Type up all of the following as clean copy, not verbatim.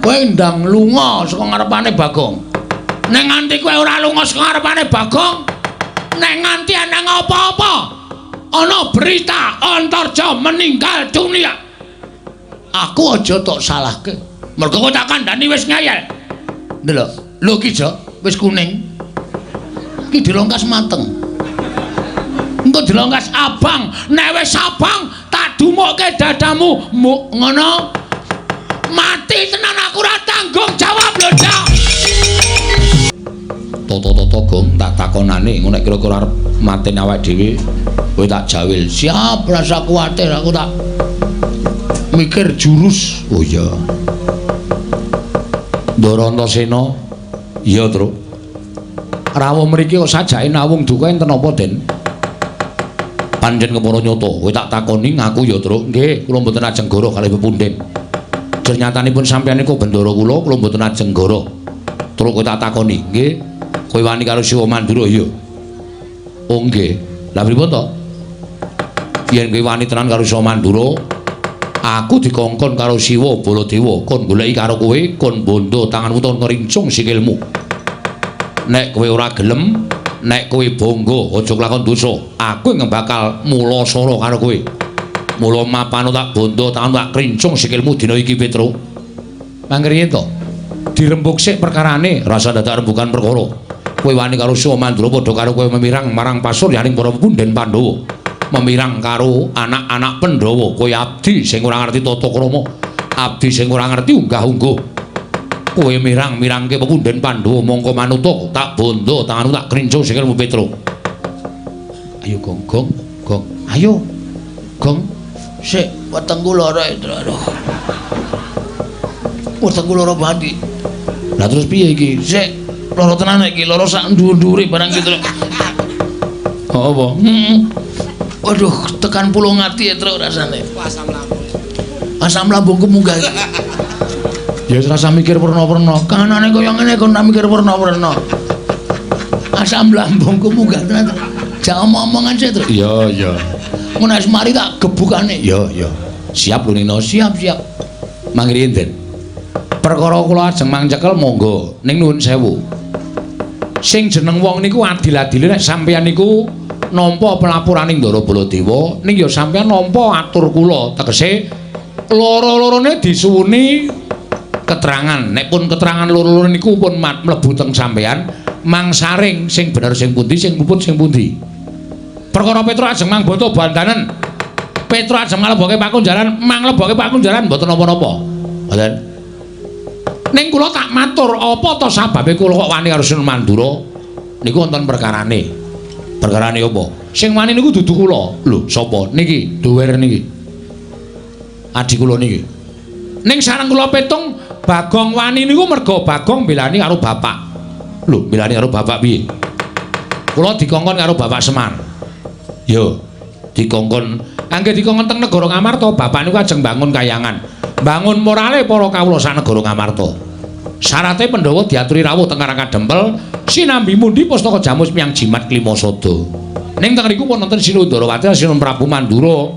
Kowe ndang lunga saka ngarepane Bagong. Nek nganti kowe ora lunga saka ngarepane Bagong, nek nganti ana apa-apa, ana berita Antarja meninggal dunia, aku aja tok salahke. Mergo kowe tak kandhani wis ngeyel. Ndelok, lho ki Jo, wis kuning. Ki dilongkas mateng. Engko dilongkas abang, nek wis abang tak dumukke dadamu, muk ngono. Mati tenan aku ora tanggung jawab lho, Cak. Toto-toto Gong tak takonane ngono nek kira-kira arep mateni awake dhewe kowe tak jawil. Siap, rasa kuwatir aku tak mikir jurus. Oh iya. Ndara Antasena. Iya, Truk. Rawuh mriki kok sajake nawung duka enten apa, Den? Pancen kepara nyata, kowe tak takoni ngaku ya, Truk. Nggih, kula mboten ajeng goroh kalih pepundhen. Jernyatanipun sampeyan niku bendara kula, kula mboten ajeng goroh. Truk kowe tak takoni, nggih. Kowe wani karo Siwa Mandura ya? Oh nggih. Lah pripun to? Yen kowe wani tenan karo Siwa Mandura, aku dikongkon karo Siwa Baladewa kon goleki karo kowe, kon bondo tanganmu ton ngrincung sikilmu. Nek kowe ora gelem, nek kowe bangga aja kelakon dosa, aku ing bakal mulasara karo kowe. Mula mapano tak bondo tanganmu tak krincung sikilmu dina iki Petruk. Mangriyen to? Dirembug sik perkarane, rasa dadak rembugan perkara. Kowe wani karo Siwa Mandura padha karo kowe memirang marang pasuryaning para pepundhen Pandhawa. Memirang karo anak-anak Pandhawa, kowe abdi sing ora ngerti tata krama, abdi sing ora ngerti unggah-ungguh. Kowe mirang-mirangke pepundhen Pandhawa mongko manuta tak bondo tanganmu tak krincung sikilmu Petruk. Ayo Gong, Gong, Gong. Ayo. Gong. Sik, wetengku lara, aduh. Wetengku lara banget iki. Lah terus piye iki? Sik, lara tenan iki, lara sak dhuwur-dhuwure barang iki, Truk. Oh, apa? Heeh. Waduh, tekan pulung ati ya, Truk, rasane. Asam lambung. Asam lambungku munggah iki. Ya wis rasa mikir werna-werna. Kanane kaya ngene kon ora mikir werna-werna. Asam lambungku munggah tenan. Jak omong-omongan sik, Truk. Iya, iya. Ngono wis mari tak gebukane. Iya, iya. Siap lho Nino, siap, siap. Mangriyin, Den. Perkara kula ajeng mangcekel monggo ning nuwun sewu. Sing jeneng wong niku adil-adile nek sampeyan niku nampa pelapuraning Ndara Baladewa, ning ya sampeyan nampa atur kula, tegese loro-lorone disuwuni keterangan. Nek pun keterangan loro-loro niku pun mlebu teng sampeyan, mang saring sing bener sing pundi, sing luput sing pundi. Perkara Petruk ajeng mangboto bandanen. Petruk ajeng nglebokke pakunjaran, manglebokke pakunjaran mboten napa-napa. Mboten. Ning kula tak matur, apa to sababe kula kok wani karo Sunan Mandura? Niku wonten perkarane. Perkarane apa? Sing wani niku dudu kula. Lho, sapa? Niki, duwer niki. Adi kula niki. Ning sareng kula petung Bagong wani niku merga Bagong belani karo bapak. Lho, belani karo bapak piye? Kula dikongkon karo Bapak Semar. Yo, dikongkon angge dikongkon teng negara Ngamarta, bapak niku ajeng bangun kayangan. Bangun morale para kawula sak negara Ngamarta. Syarate Pandhawa diaturi rawuh teng Karang Kadempel sinambi mundi pustaka jamus miyang jimat Klimasada. Ning teng riku pun wonten Sinuwun Ndarawati Sinuwun Prabu Mandura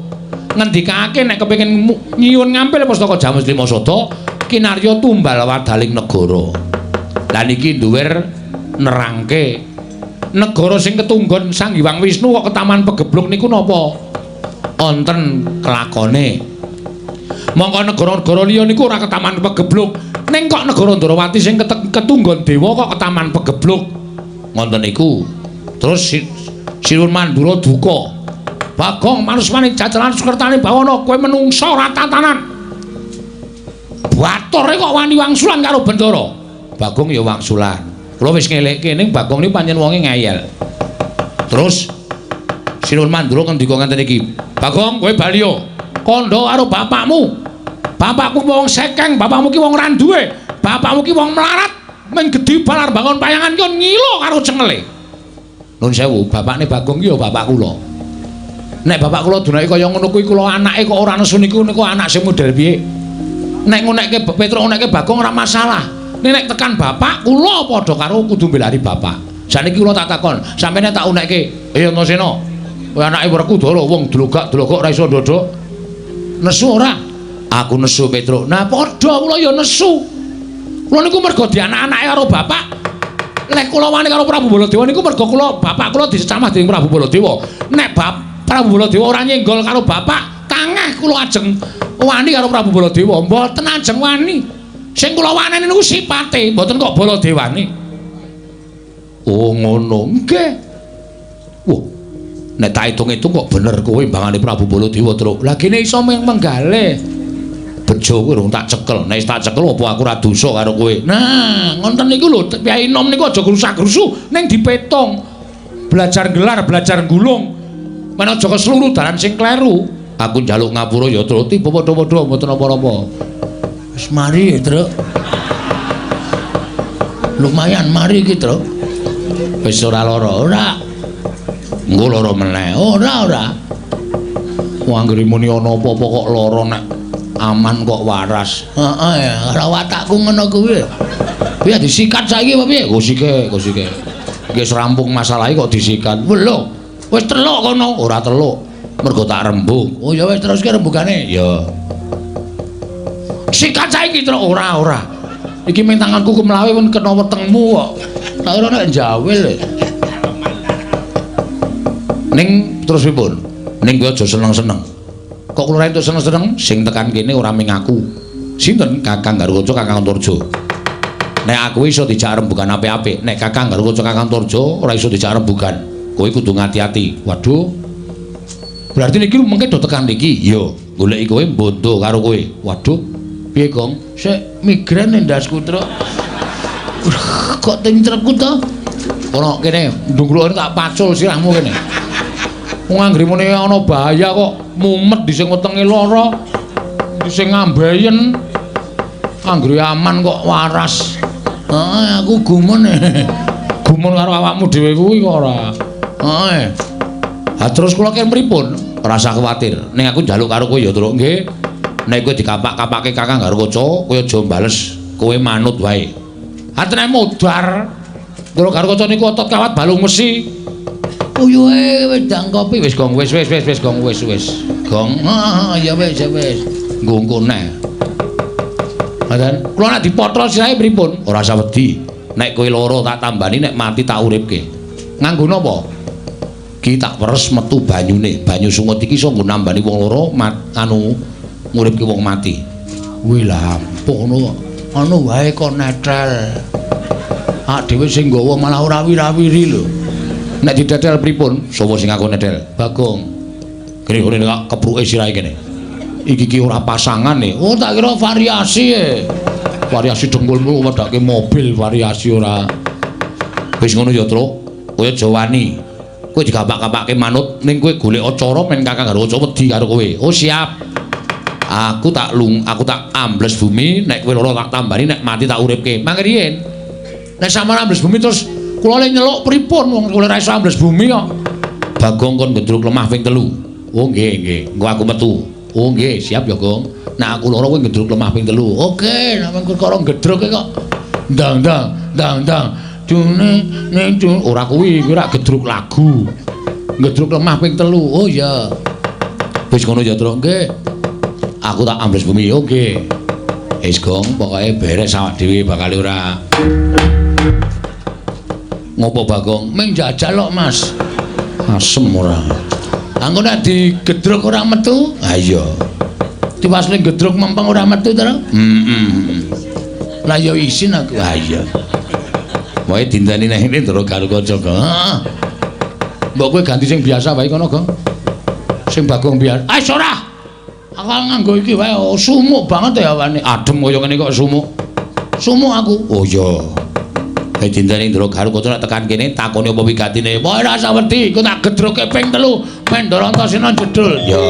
ngendikake nek kepengin nyuwun ngampil pustaka jamus Klimasada kinarya tumbal wadaling negara. Lah niki duwer nerangke negara sing ketunggon Sang Hyang Wisnu kok ketaman pegebluk niku napa wonten kelakone. Mongko negara-negara liya niku ora ketaman pegebluk. Ning kok negara Ndarawati sing ketunggon dewa kok ketaman pegebluk. Ngoten niku. Terus Sinuwun Mandura duka. Bagong manusmane jajalan sukertane bawana kowe menungsa ora tatanan. Batore kok wani wangsulan karo Bendara. Bagong ya wangsulan. Kula wis ngelekke ning Bagong niku pancen wonge ngeyel. Terus Sinuwun Mandura ngendika ngenten iki. Bagong kowe bali yo. Kandha karo bapakmu. Bapakku wong sekeng, bapakmu ki wong ra duwe. Bapakmu ki wong melarat, mung gedhi balar bangun payangan ki ngilo karo cengele. Nuwun sewu, bapakne Bagong ki ya bapak kula. Nek bapak kula dunake kaya ngono kuwi kula anake kok ora nesu niku niku anak sing model piye? Nek ngunekke Petruk ngunekke Bagong ora masalah. Nek nek tekan bapak kula padha karo kudu mbelani bapak. Saniki kula tak takon, sampeyan tak unekke, "Eh Antasena, kowe anake Werkudara wong dlogak-dlogok ora iso ndodok." Nesu ora? Aku nesu Petruk. Nah padha kula ya nesu. Kula niku mergo dianak-anake karo bapak. Lek kula wani karo Prabu Baladewa niku mergo kula bapak kula disecamah dening Prabu Baladewa. Nek Prabu Baladewa ora nyenggol karo bapak, tangeh kula ajeng wani karo Prabu Baladewa. Mboten ajeng wani. Sing kula waneni niku sipate, mboten kok Baladewane. Oh ngono. Nggih. Wah. Nek tak hitung-hitung kok bener kowe mbangane Prabu Baladewa, Truk. Lah gene iso menggalih. Bejo kowe rung tak cekel. Nek tak cekel apa aku ora dosa karo kowe. Nah, ngonten niku lho, Kyai Nom niku aja grusak-grusu ning dipetung. Belajar gelar, belajar gulung. Men aja kesluru dalan sing kleru. Aku njaluk ngapura ya, Truk. Tiba padha-padha mboten apa-apa. Wis mari, Truk. Lumayan mari iki, Truk. Wis ora lara, ora. Engko lara meneh. Ora, ora. Wong anggere muni ana apa-apa kok lara nek aman kok waras. Heeh ya, ora watakku ngono kuwi. Piye disikat saiki apa piye? Gosike, gosike. Iki wis rampung masalahe kok disikat. Lho, wis teluk kono. Ora teluk. Mergo tak rembug. Oh ya wis teruske rembugane. Ya. Sikat saiki truk ora, ora. Iki ming tanganku kemlawe pun kena wetengmu kok. Tak kira nek njawil. Ning terus pripun? Ning kowe aja seneng-seneng. Kok kula entuk seneng-seneng sing tekan kene ora ming aku. Sinten? Kakang Garukaca, Kakang Antarja. Nek aku iso dijak rembugan apik-apik, nek Kakang Garukaca, Kakang Antarja ora iso dijak rembugan. Kowe kudu ngati-ati. Waduh. Berarti niki mengke do tekan niki? Iya, goleki kowe mbondo karo kowe. Waduh. Piye, Gong? Sik migrain ndasku, Truk. Kok tincrekku to? Kono kene, ndungkluk tak pacul sirahmu kene. Wong anggere muni ana bahaya kok mumet di sing wetenge lara, di sing ngambeyen. Anggere aman kok waras. Heeh, aku gumun. Gumun karo awakmu dhewe kuwi kok ora. Heeh. Ha terus kula ken pripun? Ora usah kuwatir. Ning aku njaluk karo kowe ya, Truk. Nggih. Nek kowe dikapak-kapake Kakang Garukaca, kowe aja bales. Kowe manut wae. Ha tenan modar. Truk Garukaca niku otot kawat balung wesi. Uyuhe wedang kopi wis gong wis wis wis wis gong wis wis. Gong. Heeh, ya wis ya wis. Nggo neh. Ngoten. Kula nek dipotrol sirahe pripun? Ora usah wedi. Nek kowe lara tak tambani, nek mati tak uripke. Nganggo napa? Ki tak peres metu banyune. Banyu sungut iki iso nggo nambani wong lara anu nguripke wong mati. Kuwi lampuh ngono kok. Anu wae kok netel. Awak dhewe sing nggawa malah ora wira-wiri lho. Nek ditetel pripun? Sapa sing aku netel? Bagong. Kene kene kok kepruke sirahe kene. Iki ki ora pasangan e. Oh tak kira variasi e. Variasi dengkulmu wedake mobil variasi ora. Wis ngono ya, Truk. Kowe aja wani. Kowe digapak-gapake manut ning kowe golek acara men Kakang Garukaca wedi karo kowe. Oh siap. Aku tak lung, aku tak ambles bumi, nek kowe lara tak tambani, nek mati tak uripke. Mangke riyen. Nek sampeyan ambles bumi terus kula le nyeluk pripun wong kula ora iso ambles bumi kok. Bagong kon gedruk lemah ping 3. Oh nggih nggih, engko aku metu. Oh nggih, siap ya, Gong. Nek aku lara kowe gedruk lemah ping 3. Oke, nek perkara gedruke kok ndang ndang ndang ndang. Dune ning dun ora kuwi, kuwi ora gedruk lagu. Gedruk lemah ping 3. Oh iya. Wis ngono ya, Truk. Nggih. Aku tak ambles bumi. Oh nggih. Wis, Gong, pokoke beres awak dhewe bakal ora. Ngopo Bagong? Ming jajal kok, Mas. Asem ora. Angko nek digedruk ora metu? Ha iya. Tiwas ning gedruk mempeng ora metu to? Heeh. Lah ya isin aku. Ha iya. Wae dinteni nang ngene Ndara Garukaca, Gong. Heeh. Mbok kowe ganti sing biasa wae kono, Gong. Sing Bagong biasa. Ah ora. Aku nganggo iki wae sumuk banget ya awane. Adem kaya ngene kok sumuk. Sumuk aku. Oh iya. Kae dinteni Ndara Garukaca nek tekan kene takoni apa wigatine. Wah ora usah wedi, iku tak gedruke ping 3 men Ndara Antasena jedul. Ya.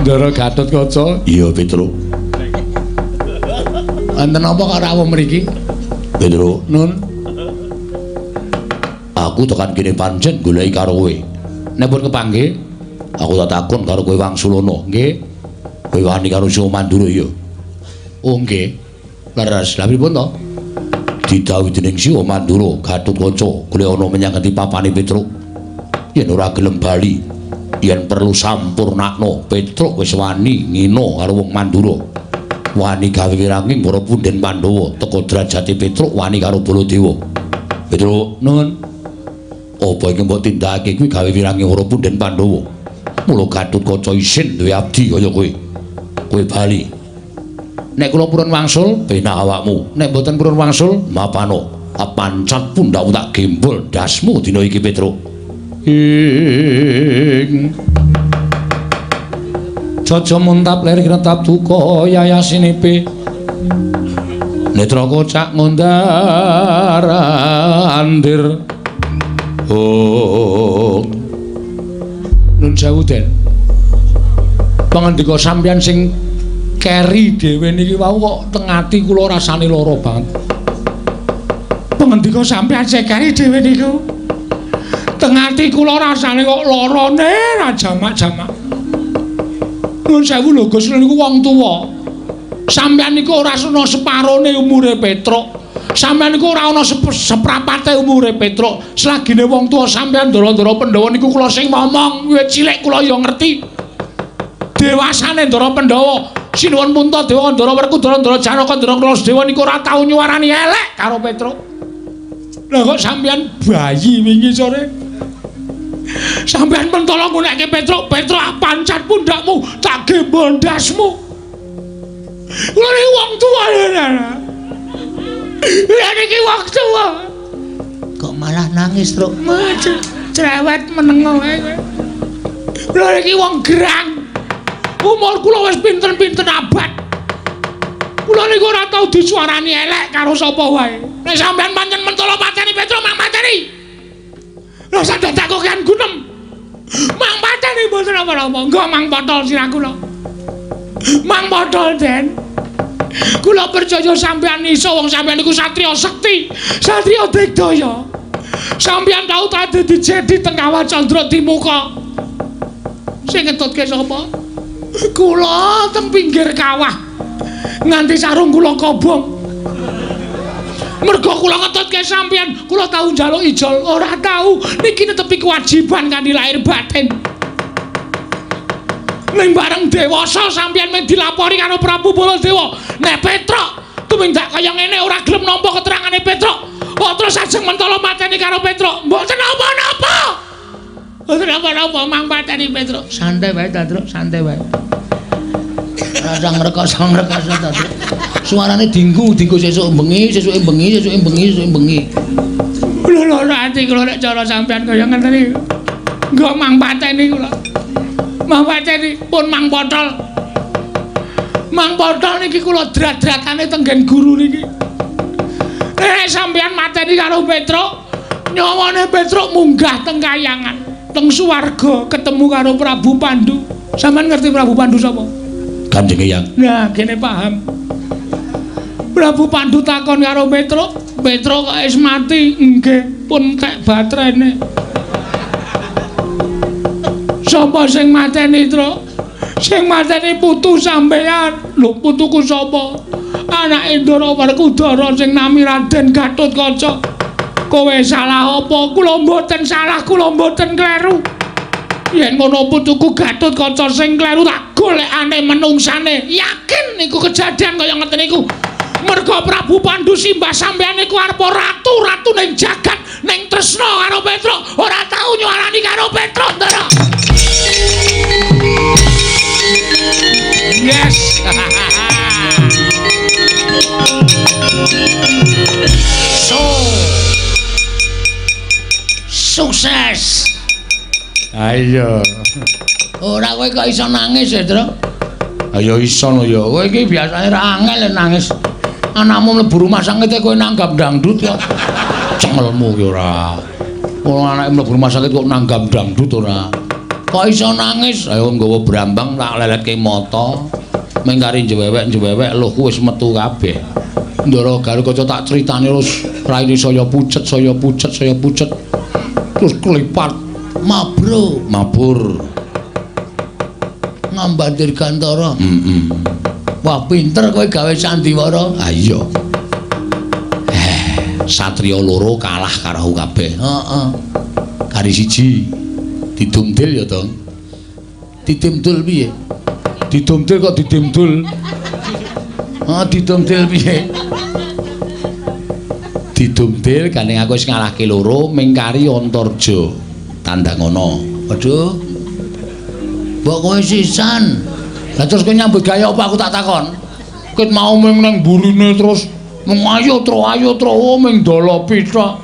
Ndara Gatotkaca. Iya, Petruk. Enten apa kok rawuh mriki? Petruk, nun. Aku tekan kene pancen goleki karo kowe. Nek pun kepanggih, Aku tak takon karo kowe Wangsulana, nggih. Kowe wani karo Siwa Mandura ya? Oh nggih. Leres. Lha pripun to? Didhawuhi dening Siwa Mandura, Gatotkaca golek ana menyang ngendi papane Petruk. Yen ora gelem bali, yen perlu sampurnakno, Petruk wis wani ngina karo wong Mandura. Wani gawe wiranging para punden Pandhawa, teka derajate Petruk wani karo Baladewa. Petruk, nuwun. Apa iki mbok tindakake kuwi gawe wiranging para punden Pandhawa? Mula Gatotkaca isin duwe abdi kaya kowe. Kowe bali. Nek kula purun wangsul, penak awakmu. Nek mboten purun wangsul, mapano. Pancat pundhakmu tak gembol ndasmu dina iki Petruk. Ing Jaja muntap lir kretap duka yayasinipe. Netra kocak ngundar andir. Oh. Nun sewu, Den. Pangandika sampeyan sing keri dhewe niki wau kok teng ati kula rasane lara banget. Pangandika sampeyan sing keri dhewe niku teng ati kula rasane kok larane ra jamak-jamak. Nun sewu lho Gus, niku wong tuwa. Sampeyan niku ora ana separone umure Petruk. Sampeyan niku ora ana seprapate umure Petruk. Selagine wong tuwa sampeyan ndara-ndara Pandhawa niku kula sing momong, wiwit cilik kula ya ngerti. Dewasane Ndara Pandhawa, Sinuwun Puntadewa, Ndara Werkudara, Ndara Janaka, Ndara Kaladewa niku ora tau nyuwarani elek karo Petruk. Lah kok sampeyan bayi wingi sore? Sampeyan mentala ngunekke Petruk, Petruk pancat pundhakmu, tak gembol ndasmu. Kula niki wong tuwa lho. Lha niki wong tuwa. Kok malah nangis, Truk? Cerewet meneng wae kowe. Kula niki wong gerang. Umur kula wis pinten-pinten abad. Kula niku ora tau disuarani elek karo sapa wae. Nek sampeyan pancen mentala pateni Petruk, mang pateni. Lah sak dadak kok kan gunem. Mang pateni mboten napa-napa. Nggo mang potol sirah kula. Mang potol, Den. Kula percaya sampeyan iso, wong sampeyan niku satriya sekti, satriya digdaya. Sampeyan tau dadi jedi teng Kawah Candra Dimuka. Sing ngetutke sapa? Kula teng pinggir kawah. Nganti sarung kula kobong. Mergo kula ngetutke sampeyan, kula tau njaluk ijol, ora tau. Niki netepi kewajiban kanthi lahir batin. Ning bareng dewasa sampeyan men dilapori karo Prabu Baladewa. Nek Petruk tumindak kaya ngene ora gelem nampa keterangane Petruk. Kok terus ajeng mentala mateni karo Petruk? Mboten napa-napa. Mboten napa-napa mang pateni Petruk. Santai wae ta, Truk, santai wae. Rasa ngrekoso-ngrekoso ta, Truk. Suarane dinggu, dinggu sesuk bengi, sesuke bengi, sesuke bengi, sesuke bengi. Lho lho ati kula nek cara sampean kaya ngene iki. Nggo mang pateni kula. Mang pateni pun mang potol. Mang potol niki kula drat-dratane tenggen guru niki. Nek sampean mateni karo Petruk, nyawane Petruk munggah teng kayangan, teng swarga ketemu karo Prabu Pandu. Sampean ngerti Prabu Pandu sapa? Kanjeng Eyang. Nah, kene paham. Prabu Pandu takon karo Petruk, Petruk kok wis mati? Nggih, pun tek batrene. Sapa sing mateni, Truk? Sing mateni putu sampean. Lho, putuku sapa? Anake Ndara Werkudara sing nami Raden Gatotkaca. Kowe salah apa? Kula mboten salah, kula mboten kleru. Yen ngono putuku Gatotkaca sing kleru tak golekane menungsane. Yakin niku kejadian kaya ngeten niku. Merga Prabu Pandu simbah sampeyan niku arep ratu-ratu ning jagat ning tresna karo Petruk, ora tau nyuarani karo Petruk, Ndara. Yes. So. Sukses. Ayo. Ora kowe kok iso nangis ya, Truk? Ayo iso no ya. Kowe iki biasane ra angel nangis. Anakmu mlebu rumah sakit kowe nanggap dangdut ya. Cengelmu ki ora. Wong anake mlebu rumah sakit kok nanggap dangdut ora. Kok iso nangis? Ayo nggawa brambang tak leletke mata. Meng kari njewewek-njewewek luhku wis metu kabeh. Ndara Garukaca tak critani terus raine saya pucet, saya pucet, saya pucet. Terus klipat mabro, mabur. Ngamban Dirgantara. Heeh. Wah, pinter kowe gawe sandiwara. Ha iya. Satriya loro kalah karo aku kabeh. Heeh. Kari siji didumdil ya, Dong. Didumdul piye? Didumdil kok didumdul? Heeh, didumdil piye? Didumdil gandeng aku wis ngalahke loro ming kari Antarja. Tandangana. Waduh. Mbok kowe sisan. Lah terus kowe nyambut gawe apa aku tak takon? Ket mau ming nang burine terus mung ayo tro ming dolopi tok.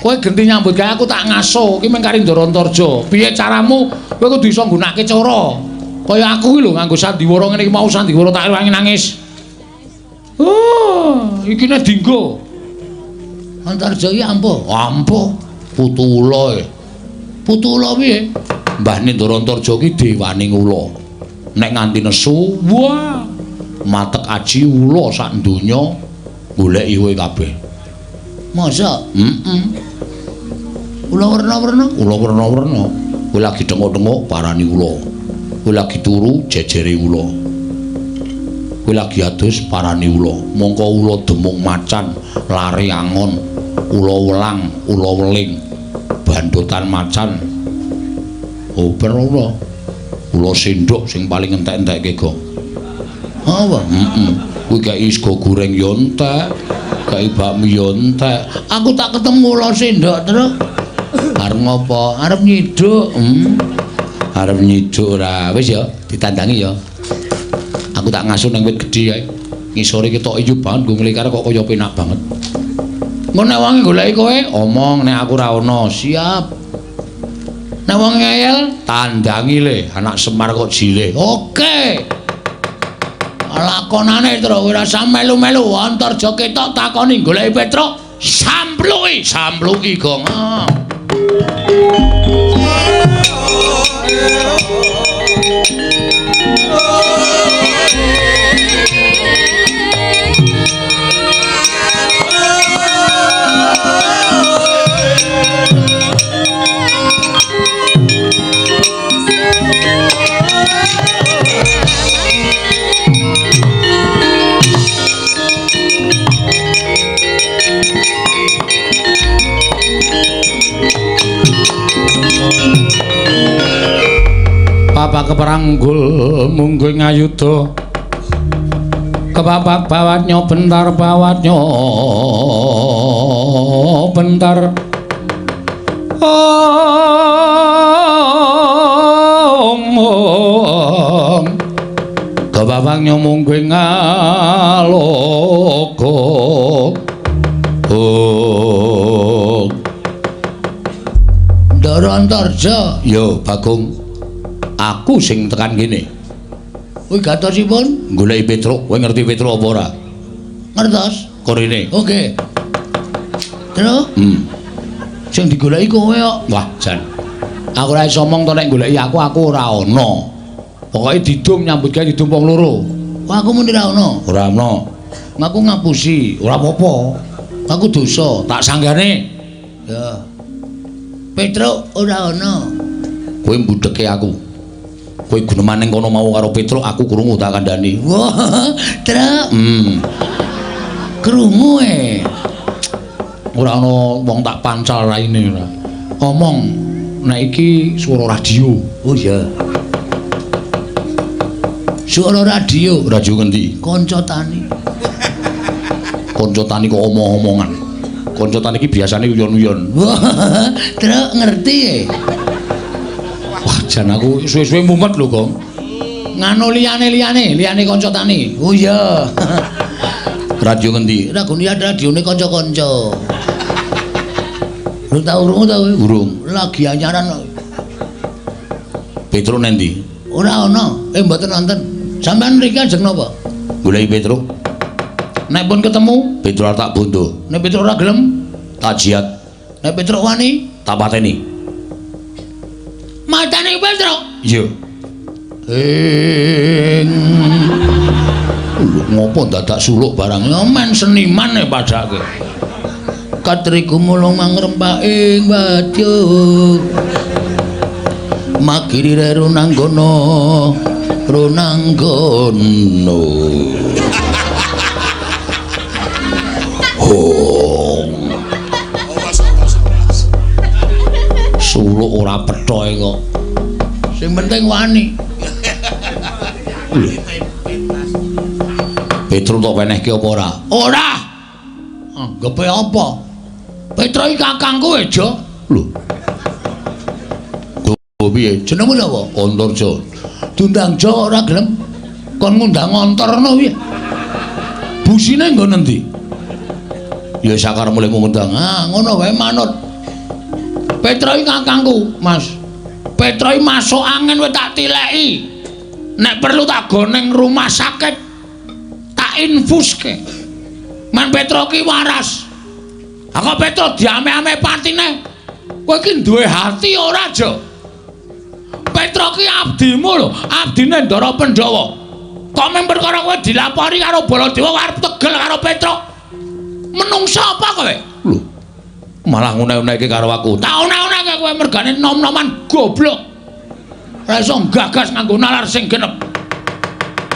Kowe genti nyambut gawe aku tak ngaso. Iki ming kari Ndara Antarja. Piye caramu? Kowe kudu iso nggunakake cara. Kaya aku iki lho nganggo sandiwara ngene iki mau sandiwara tak rewangi nangis. Oh, iki nek dinggo. Antarja iki ampuh. Ampuh. Putu ula e. Putu ula piye? Mbahne Ndara Antarja iki dewaning ula. Nek nganti nesu, wah, matek aji ula sak donya goleki kowe kabeh. Masa? Heeh. Ula werna-werna? Ula werna-werna. Kowe lagi thenguk-thenguk parani ula. Kowe lagi turu jejere ula. Kowe lagi adus parani ula. Mongko ula demung macan, lare angon, ula welang, ula weling, bandotan macan. Oh, ula. Ula sendok sing paling entek-entekke, Gong. Apa? Heeh. Kuwi kei sego goreng ya entek, kei bakmi ya entek. Aku tak ketemu ula sendok terus. Arep ngopo? Arep nyiduk. Arep nyiduk ora. Wis ya, ditandangi ya. Aku tak ngasuh ning wit gedhe kae. Ngisore ketok ijo banget nggo nglekar kok kaya penak banget. Engko nek wonge goleki kowe, omong nek aku ora ana. Siap. Nek wong ngeyel, tandangi le, anak Semar kok jile. Oke. Lakonane tro ora usah melu-melu, Antarja ketok takoni goleki Petruk, sampluki, sampluki Gong. Bapak keperanggul mungguh ngayuda kepapak bawatnya bentar bawatnya bentar ong kepapaknya mungguh ngaloka ong. Ndara Antarja. Yo Bagong, aku sing tekan kene. Kuwi gatosipun goleki Petruk. Kowe ngerti Petruk apa ora? Ngertos. Korene. Oke. Terus? Sing digoleki kowe kok. Wah, jan. Aku ora iso omong to nek goleki aku, aku ora ana. Pokoke didum nyambut gawe didum wong loro. Wah, aku muni ora ana. Ora ana. Ngaku ngapusi, ora apa-apa. Aku dosa, tak sanggane. Ya. Petruk ora ana. Kowe mbudheke aku. Kowe guneman ning kono mau karo Petruk, aku krungu tak kandhani. Wah, Truk. Krungu e. Ora ana wong tak pancal raine ora. Omong nek iki swara radio. Oh iya. Swara radio. Radio ngendi? Kanca tani. Kanca tani kok omong-omongan. Kanca tani iki biasane uyon-uyon. Wah, Truk ngerti e. Wah, jan aku suwe-suwe mumet lho, Gong. Nganu liyane-liyane, liyane kanca tani. Oh iya. Radio ngendi? Ragone radione kanca-kanca. Lu tau urung ta kowe? Urung. Lagi anyaran kok. Petruk nendi? Ora ana. Mboten wonten. Sampeyan mriki ajeng napa? Goleki Petruk. Nek pun ketemu, Petruk tak bondo. Nek Petruk ora gelem, tak jiat. Nek Petruk wani, tak pateni. Matane Petruk? Iya. Ing ngopo dadak suluk barang? Ya men seniman e padake. Katri gumulung mangrempake ing wadya. Dharma Giri Runanggono Runanggono. Hong. Suluk ora pethoe kok. Sing penting wani. Petro tok wenehke apa ora? Ora. Anggepe apa? Petro iki kakangku ejo. Lho. Lho piye? Jenengmu sapa? Antarja. Diundang Jo ora gelem. Kon ngundang Antarna piye? Busine nggon endi? Ya sakarepmu lek ngundang. Ah, ngono wae manut. Petro iki kakangku, Mas. Petro iki masuk angin wis tak tileki. Nek perlu tak goneng rumah sakit. Tak infuske. Men Petro ki waras. Ha kok Petro diame-ame patine. Kowe iki duwe hati ora, Jo? Petro ki abdimu lho, abdine Ndara Pandhawa. Kok mung perkara kowe dilapori karo Baladewa arep tegel karo Petro? Menungsa apa kowe? Lho. Malah ngune-uneke karo aku. Tak une-uneke kowe mergane nom-noman goblok. Ora iso gagas nganggo nalar sing genep.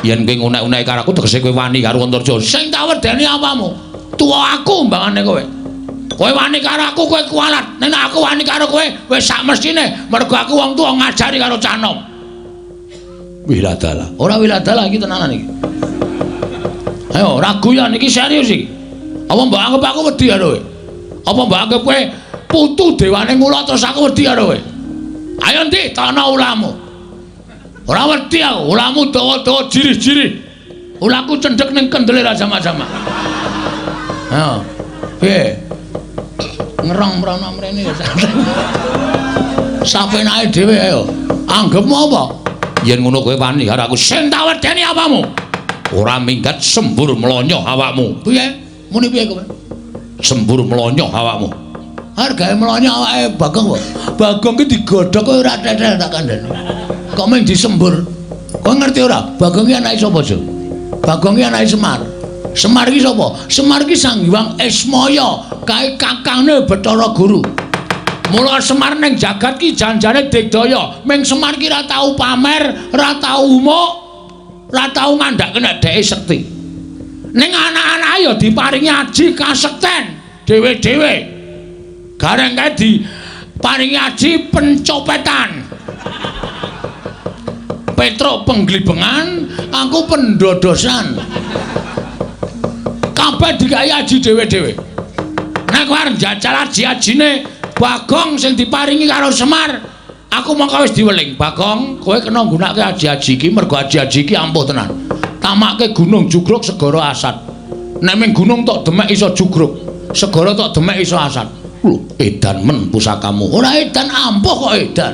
Yen kowe ngune-uneke karo aku tegese kowe wani karo Antarja. Sing tak wedeni apamu? Tuwa aku mbangane kowe. Kowe wani karo aku kowe kualat. Nek aku wani karo kowe wis sak mestine mergo aku wong tuwa ngajari karo cah nom. Wiladala. Ora wiladala iki tenanan iki. Ayo ragu ya niki serius iki. Apa mbok anggap aku wedi karo kowe? Apa mbok anggap kowe putu dewane ngula terus aku wedi karo kowe? Ayo ndi tono ulamu. Ora wedi aku, ulamu dawa-dawa jirih-jirih. Ulaku cendhek ning kendele ra sama-sama. Ayo. Piye? Ngerong mrono mrene ya. Sapenake dhewe ayo. Anggepmu apa? Yen ngono kowe wani karo aku. Sing tak wedeni apamu? Ora minggat sembur mlonyoh awakmu. Piye? Muni piye kowe? Sembur mlonyoh awakmu. Hargae mlonyoh awake Bagong kok. Bagong ki digodhog kowe ora tetel tak kandhani. Kok mung disembur. Kowe ngerti ora? Bagong ki anake sapa, Jo? Bagong ki anake Semar. Semar ki sapa? Semar ki Sang Hyang Ismaya, kae kakangne Bathara Guru. Mula Semar ning jagat ki janjane digdaya. Ming Semar ki ora tau pamer, ora tau umuk, ora tau ngandhake nek dheke sekti. Ning anak-anake ya diparingi aji kasekten dhewe-dhewe. Gareng kae diparingi aji pencopetan. Petro penglibengan, aku pendodosan. Kabeh dikai aji dhewe-dhewe. Nek kowe arep njajal aji-ajine Bagong sing diparingi karo Semar, aku mongko wis diweling. Bagong, kowe kena nggunakake aji-aji iki mergo aji-aji iki ampuh tenan. Tamake gunung jugruk segara asat. Nek ming gunung tok demek iso jugruk, segara tok demek iso asat. Lho, edan men pusakamu. Ora edan ampuh kok edan.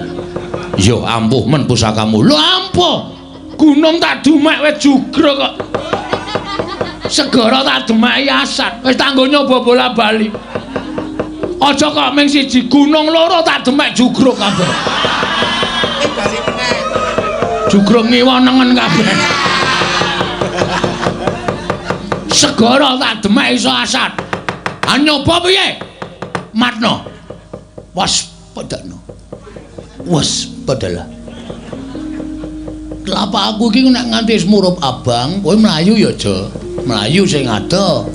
Ya ampuh men pusakamu. Lho ampuh. Gunung tak dumek wis jugruk kok. Segara tak demeki asat. Wis tanggo nyoba bola-bali. Aja kok ming siji gunung loro tak demek jugruk kabeh. Bali meneh. Jugruk ngiwa nengen kabeh. Segara tak demek iso asat. Ha nyoba piye? Matno. Waspadano. Waspadalah. Kelapa aku iki nek nganti wis murup abang, kowe mlayu ya, Jo. Mlayu sing ado.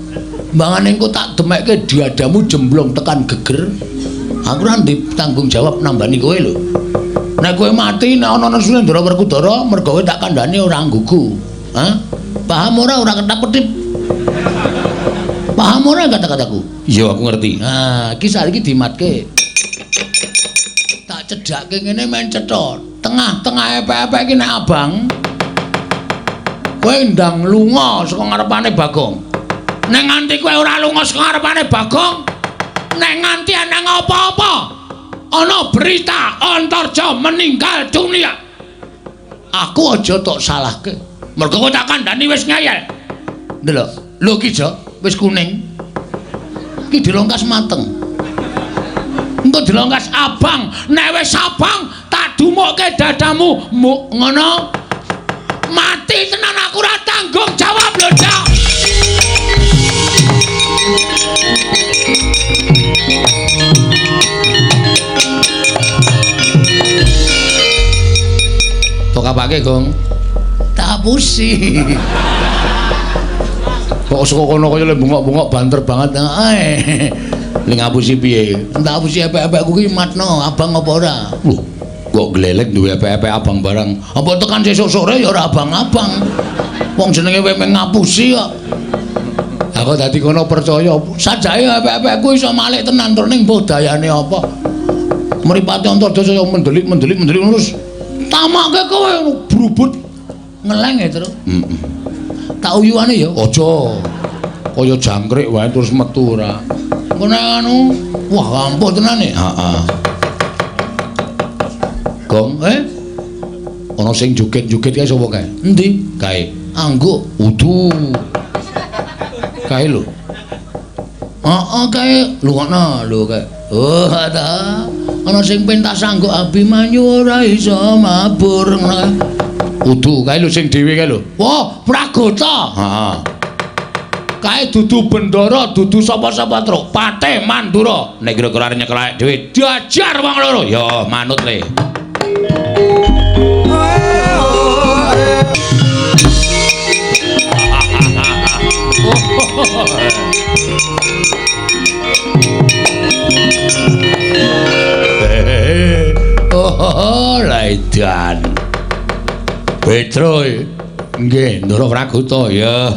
Mbangane engko tak demekke diadamu jemblong tekan geger. Aku ora ndek tanggung jawab nambani kowe lho. Nek kowe mati nek ana nesune Ndara Werkudara, mergo kowe tak kandhani ora nggugu. Hah? Paham ora? Ora ketap-ketip. Paham ora kata-kataku? Iya, aku ngerti. Nah, iki saiki dimatke. Tak cedhakke ngene men cetha. Tengah-tengah epek-epek iki nek abang kowe ndang lunga saka ngarepane Bagong. Nek nganti kowe ora lunga saka ngarepane Bagong, nek nganti ana apa-apa, ana berita Antarja meninggal dunia, aku aja tok salahke. Mergo kowe tak kandhani wis ngeyel. Ndelok, lho ki Jo, wis kuning. Ki dilongkas mateng. Engko dilongkas abang, nek wis abang tak dumukke dadamu, muk ngono. Mati tenan aku ora tanggung jawab lho, Jo. Tok apake, Gong? Tak apusi. Kok saka kono kaya le bengok-bengok banter banget. Heeh. Le ngapusi piye? Tak apusi epek-epekku ki matno abang apa ora? Lho, kok glelek duwe epek-epek abang barang. Apa tekan sesuk sore ya ora abang-abang. Wong jenenge kowe mung ngapusi kok. Aku dadi kono percaya. Sajake epek-epekku iso malik tenan tur ning mbuh dayane apa. Mripate Antaja saya mendelik-mendelik mendelik terus tamake kowe brubut ngeleng ya, Truk. Heeh. Tak uyuane ya aja. Kaya jangkrik wae terus metu ora. Engko nek anu, wah ampuh tenan e. Heeh. Gong, Ana sing joget-joget kae sapa kae? Endi? Kae. Angguk. Udu. Kae lho. Heeh, kae. Lungokno lho kae. Oh, ta. Ana sing pentas angguk Abimanyu ora iso mabur ngono. Udu, kae lho sing dhewe kae lho. Wah, Pragota. Heeh. Kae dudu bendara, dudu sapa-sapa, Truk. Patih Mandura. Nek kira-kira arep nyekel awake dhewe, diajar wong loro. Ya, manut le. Oh, laidan. Petro nggih, Ndara Pragota ya.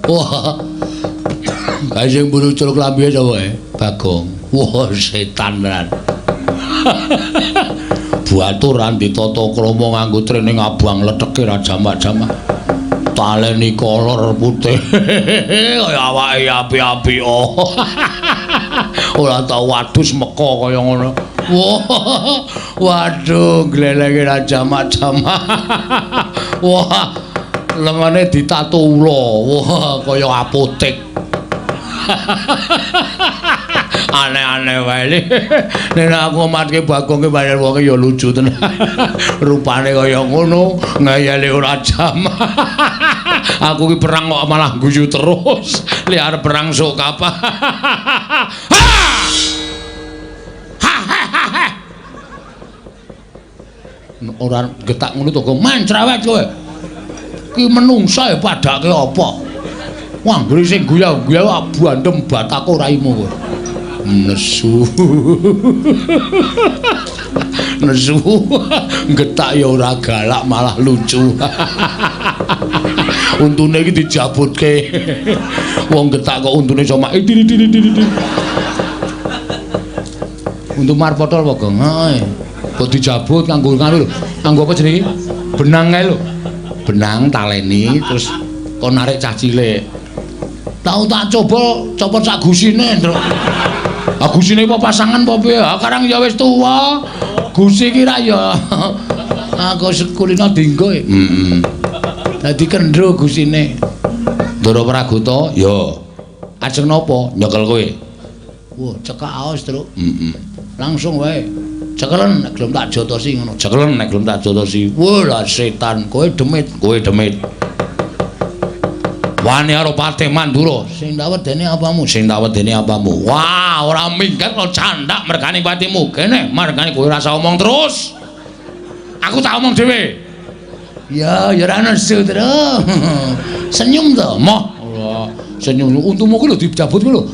Wah. Kae sing mburu celuk lambihe sapa e? Bagong. Wah, setan tenan. Baturan ditata krama nganggo training abang letheke ra jamak-jamak. Taleni kolor putih. Kaya awake api-api. Oh. Ora tau wadus meka kaya ngono. Wah, waduh, glelenge ra jamak-jamak. Wah, lengene ditato ula. Wah, kaya apotek. Aneh-aneh wae. Nek aku matke Bagong ki pancen wonge ya lucu tenan. Rupane kaya ngono, ngeyele ora jamak. Aku ki perang kok malah guyu terus. Li arep perang sok kapan. Ora getak ngono to, man cerewet kowe. Ki menungsa ya padake apa? Wah, anggere sing guya-guya bandem batako raimu kowe. Nesu. Nesu. Getak ya ora galak malah lucu. Untune iki dijabutke. Wong getak kok untune iso mak diri diri diri. Untu marpotol apa, Gong? Heeh. Kok dijabut nganggo nganu lho. Nganggo apa jenenge? Benang kae lho. Benang taleni terus kon narik cah cilik. Tau tak coba copot sak gusine, Ndruk. Ah gusine apa pasangan apa piye? Ah karang ya wis tuwa. Gusi ki ra ya. Aku sekulino dinggo. Heeh. Dadi kendro gusine. Ndara Pragota, ya. Ajeng napa? Nyekel kowe. Wah, cekak aos, Truk. Heeh. Langsung wae. Cekelen nek gelem tak jotosi ngono. Cekelen nek gelem tak jotosi. Wah, lah setan, kowe demit, kowe demit. Wani karo Patih Mandura. Sing tak wedeni apamu? Sing tak wedeni apamu? Wah, ora minggat kok candak mergane patimu. Kene, mergane kowe ora usah omong terus. Aku tak omong dhewe. Ya, ya ora nesu, Truk. Senyum to? Moh. Allah, senyum. Untumu ku lho dijabut ku lho.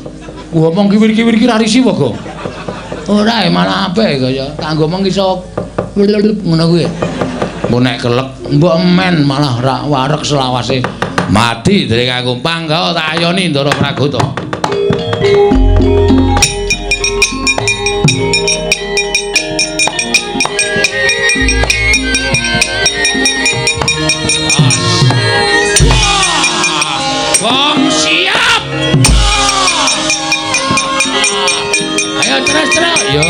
Ngomong kiwir-kiwir iki ra risi apa, Gong? Ora, malah apik kaya kanggo omong iso ngono kuwi. Mbok nek kelek, mbok men malah ra wareg selawase. Mati dring aku pangga tak ayoni Ndara Pragota. Gong siap. Ayo terus terus. Yo.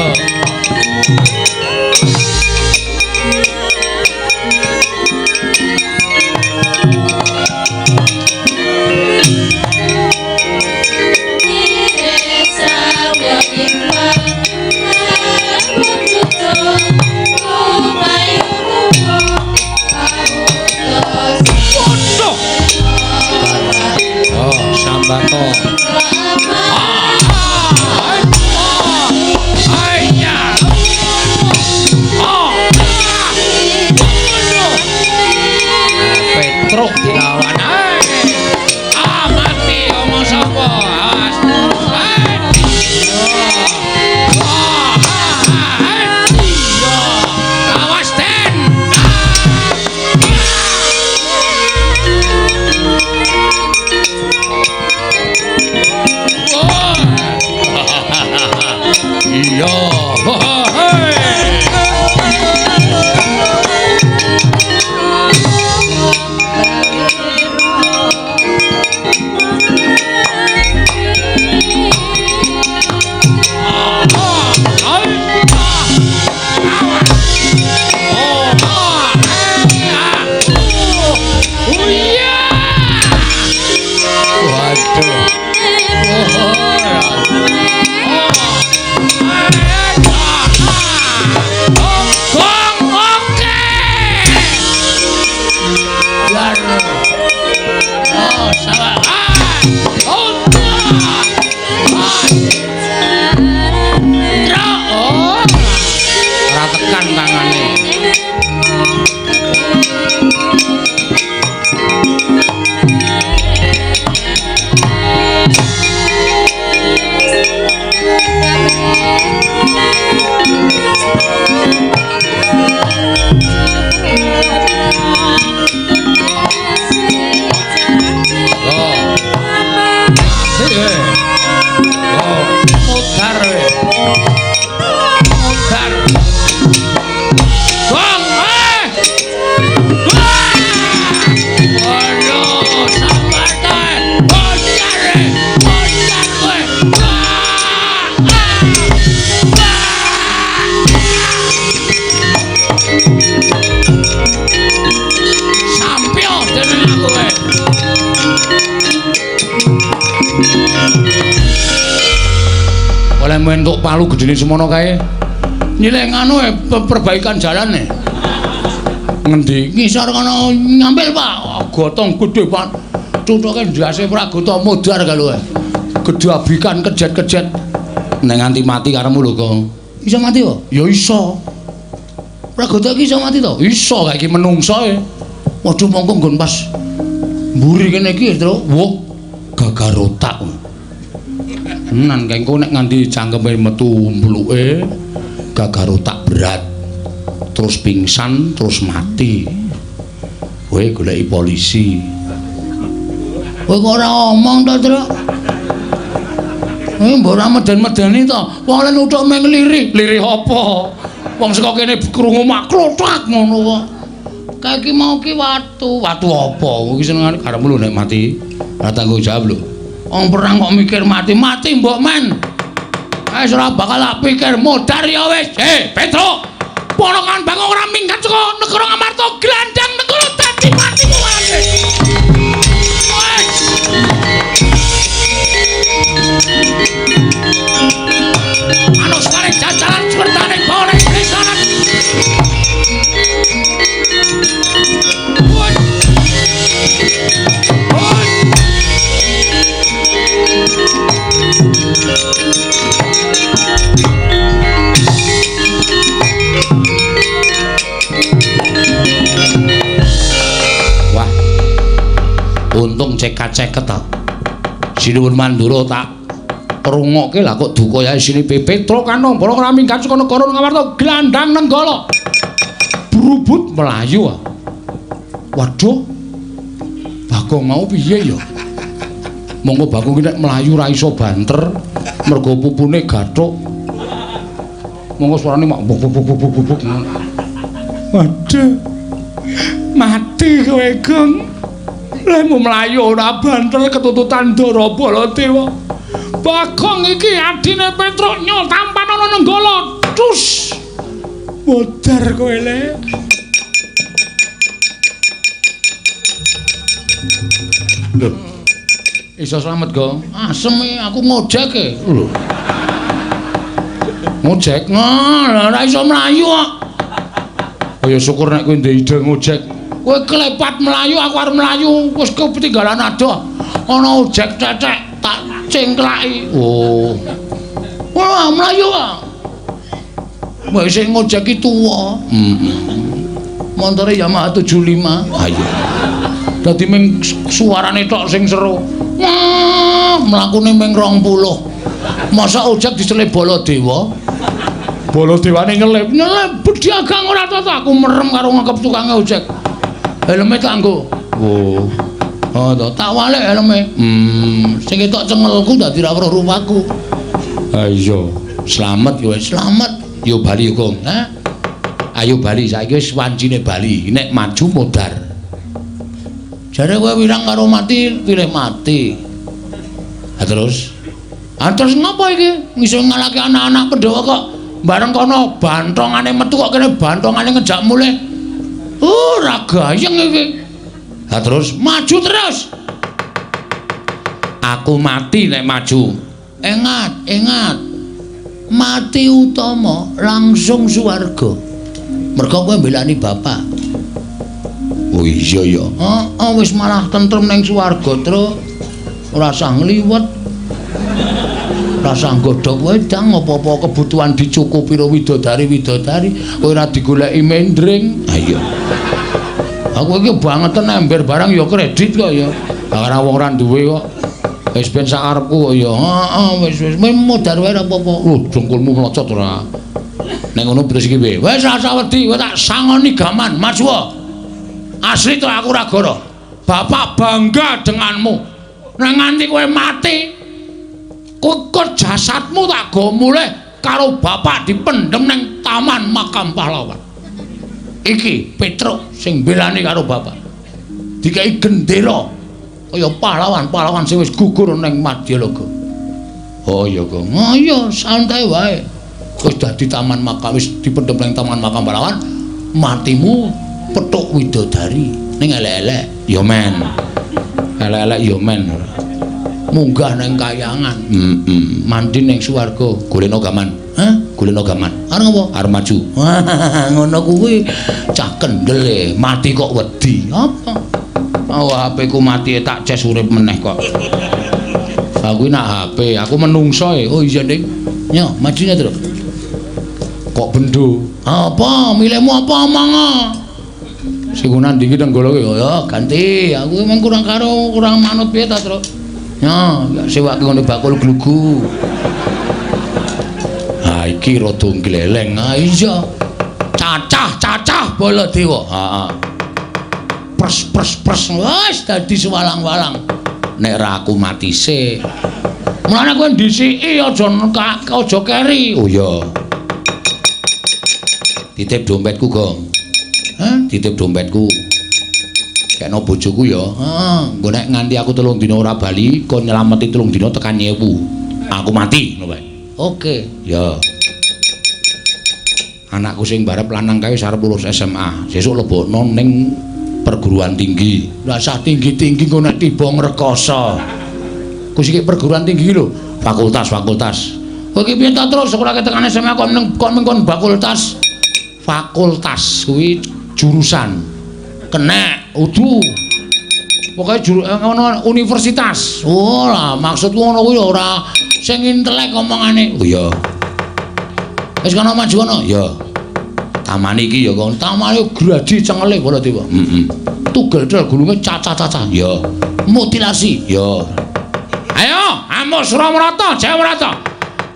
Oh, sambato. Ainya. Oh. Oh iya. Waduh. Gong oke. Jar. Oh, salah. Oh. Oh. Ora tekan tangane. Oh. Oh, modar we. Modar. Gong, eh. Wah. Waduh, sabar ta. Modar we. Modar kowe. Wah. Ah. Wah. Sampyo dening aku kowe. Oleh entuk palu gedene semono kae. Nyilih nganu perbaikan jalan e. Ngendi? Ngisor kono ngambil, Pak. Gotong gedhe, Pak. Cuthuke ndase Pragota modar kae lho. Gedhe abikan kejet-kejet. Nek nganti mati karemu lho, Kong. Iso mati kok? Ya iso. Pragota iki iso mati to? Iso, kae iki menungso e. Waduh mongko nggon pas mburi kene iki, Tru. Wah, gagar otak. Tenan kae engko nek nganti cangkeme metu mbluke gagar otak berat. Terus pingsan, terus mati. Kowe goleki polisi. Kowe kok ora omong to, Tru? Mbok ora meden-medeni to. Wong lek nuthuk meng lirih. Lirih apa? Wong saka kene krungu mak klothak ngono kok. Kae iki mau ki watu. Watu apa? Iki senengane karepmu lho nek mati. Ora tanggung jawab lho. Wong perang kok mikir mati, mati mbok men. Wis ora bakal tak pikir modar ya wis. Hei, Petro. Ponokan Bagong ora minggat saka negara Ngamarta, glandang negara dadi matimu wae. Wes. Manusane jajaran swertane bawane krisanan. Wah. Untung cekat-ceket ta. Sinuwun Mandura tak rungokke lah kok duka yae sini Petro Kanong para ora minggat saka negara Ngamarta glandang Nenggala. Brubut mlayu. Waduh. Bagong mau piye ya? Monggo Bagong iki nek mlayu ra iso banter mergo pupune gathuk. Monggo suarane mak buk buk buk buk buk. Waduh. Mati kowe, Gong. Lemu mlayu ora banter ketututan Ndara Baladewa. Bagong iki adine Petruk nyo tampan ana Nenggala. Cus. Modar kowe le. Lho. Iso slamet, Gong. Asem aku ngojek e. Lho. Ngojek? Nah, ora iso mlayu kok. Oh ya syukur nek kowe ndek ide ngojek. Kowe klepat mlayu, aku arep mlayu, wis ketinggalan adoh. Ana ojek cecek tak cengklaki. Oh. Wah, mlayu kok. Wah, sing ngojek ki tuwa. Heeh. Montore Yamaha 75. Ayo. Dadi ming suarane tok sing seru. Wah, mlakune ming 20. Masa ojek diselip Baladewa? Baladewane nyelip, nyelip pedagang ora tata aku merem karo ngekep tukange ojek. Helme tak nggo. Oh. Oh to, tak walik helme. Sing ketok cengelku dadi ra weruh rupaku. Ha iya, slamet ya wis, slamet. Yo bali Gong, ha? Ayo bali saiki wis wancine bali. Nek maju modar. Jare kowe wirang karo mati, pilih mati. Ha terus? Ha terus ngopo iki? Iso ngalahke anak-anak Pandhawa kok Bareng kono bantongane metu kok kene bantongane ngejak mulih. Ora gayeng iki. Lah terus maju terus. Aku mati nek maju. Ingat, ingat. Mati utama langsung swarga. Mergo kowe mbelani bapak. Oh iya ya. Heeh, wis malah tentrem ning swarga, Truk. Ora usah ngliwet. Ora usah nggodhog wedang, apa-apa kebutuhan dicukupi karo widodari-widodari, kowe ora digoleki mendring. Ha iya. Aku iki bangeten ember barang ya kredit kok ya. Lah ora wong ora duwe kok. Wis ben sak karepku kok ya. Heeh, wis wis modar wae ora apa-apa. Lho, dengkulmu mlocot ora. Nek ngono terus iki piye? Wis ora usah wedi, kowe tak sangoni gaman, maju. Asli to aku ora goro. Bapak bangga denganmu. Nek nganti kowe mati, kok jasadmu tak go mulih karo bapak dipendhem ning taman makam pahlawan. Iki Petruk sing mbelani karo bapak. Dikai gendera kaya pahlawan-pahlawan sing wis gugur ning Madyalaga. Oh iya, Gong. Oh iya, santai wae. Wis dadi taman makam, wis dipendhem ning taman makam pahlawan, matimu petuk widodari ning elek-elek ya men. Elek-elek ya men. Munggah ning kayangan. Heeh. Mandi ning swarga. Golekno gaman. Hah? Golekno gaman. Arep ngopo? Arep maju. Ngono kuwi cah kendel e, mati kok wedi. Apa? Oh, HP ku mati tak ces urip meneh kok. Aku nak HP, aku menungso e. Oh iya, Ning. Yo, majunya terus. Kok bendo? Apa? Milihmu apa omong? Sing nang ndi iki Nenggala ki? Ya ganti. Aku emang kurang karo kurang manut piye ta, Truk? Ya, sewake ngene bakul glugu. Ha iki rada gleleng. Ha iya. Cacah-cacah Baladewa. Heeh. Pres pres pres wis dadi sewalang-walang. Nek ra aku mati sik. Mulane kowe ndhisiki aja aja keri. Oh iya. Titip dompetku, Gong. Hah? Titip dompetku. Kekno bojoku ya. Heeh, engko nek nganti aku 3 dina ora bali, kon nyelameti 3 dina tekan nyewu. Aku mati ngono wae. Oke. Ya. Anakku sing barep lanang kae wis arep lulus SMA. Sesuk lebokno ning perguruan tinggi. Lah sah tinggi-tinggi engko nek tiba ngrekoso. Ku sik perguruan tinggi lho, fakultas-fakultas. Kowe iki piye ta terus sekolah tekan SMA kon ning kon fakultas. Fakultas kuwi jurusan. Kenek udu. Pokoke ngono universitas. Oh lah maksudku ngono kuwi ora sing intelek omongane. Oh iya. Wis kono maju kono. Ya. Taman iki ya kon. Tamane graji cengele Baladewa. Heeh. Tugel tel gulunge cacah-cacah. Ya. Mutilasi. Ya. Ayo, amuk Suramarata, Jayamarata.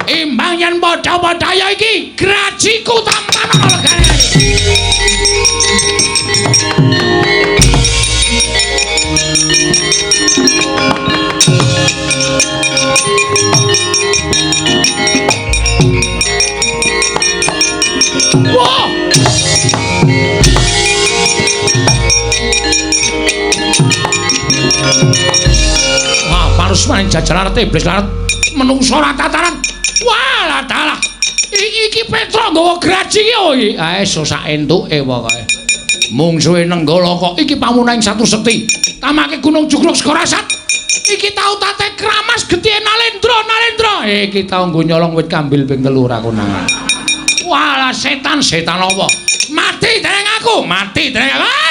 Imbang yen padha-padha ya iki grajiku tampana legane. Wah! Wah, parusman jajaran iblis larat menungso rata taran. Wah, lah dalah. Iki Petruk nggawa graji iki oh iki. Ah, sak entuke pokoke. Mungsuhe Nenggala kok iki pamunaing satu sekti. Tamake Gunung Jugruk Segara Sat. Iki tau tate kramas getihe Nalendra, Nalendra. Iki tau nggo nyolong wit kambil ping 3 ora konangan. Walah setan, setan apa? Mati dereng aku, mati dereng aku.